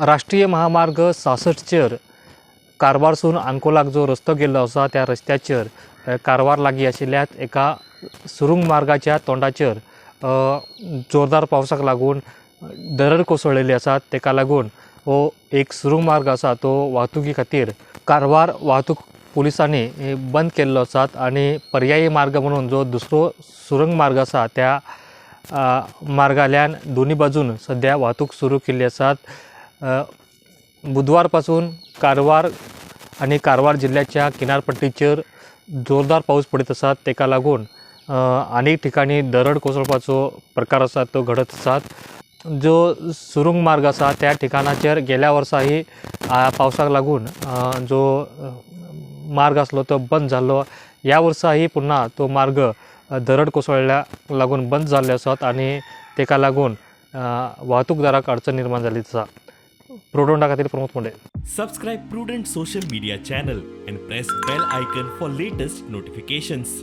राष्ट्रीय महामार्ग 66चेर कारवारसून अंकोलाक जो रस्तो गेल्लो आसा त्या रस्त्याचेर कारवार लागीं आशिल्ल्या एका सुरूंग मार्गाच्या तोंडाचेर जोरदार पावसाक लागून दरड कोसळिल्ली आसा. ताका लागून हो एक सुरूंग मार्ग आसा तो वाहतुकी खातीर कारवार वाहतूक पुलिसांनी बंद केल्लो आसात आनी पर्यायी मार्ग म्हणून जो दुसरो सुरंग मार्ग आसा त्या मार्गांतल्यान दोनी बाजून सद्या वाहतूक सुरू केल्ली आसात. बुधवार पासून कारवार आनी कारवार जिल्ल्याच्या किनारपट्टीचेर जोरदार पावस पडीत आसात. ताका लागून अनेक ठिकाणी दरड कोसळपाचो प्रकार आसा तो घडत आसात. जो सुरूंग मार्ग आसा त्या ठिकाणाचेर गेल्या वर्साही पावसाक लागून जो मार्ग आसलो तो बंद जाल्लो. ह्या वर्साही पुन्हा तो मार्ग दरड कोसळ्ळ्या लागून बंद जाल्ले आसात आनी ताका लागून वाहतूकदाराक अडचण निर्माण जाल्ली आसा. प्रुडंटा खातीर प्रमोद मुंडे. Subscribe Prudent social media channel and press bell icon for latest notifications.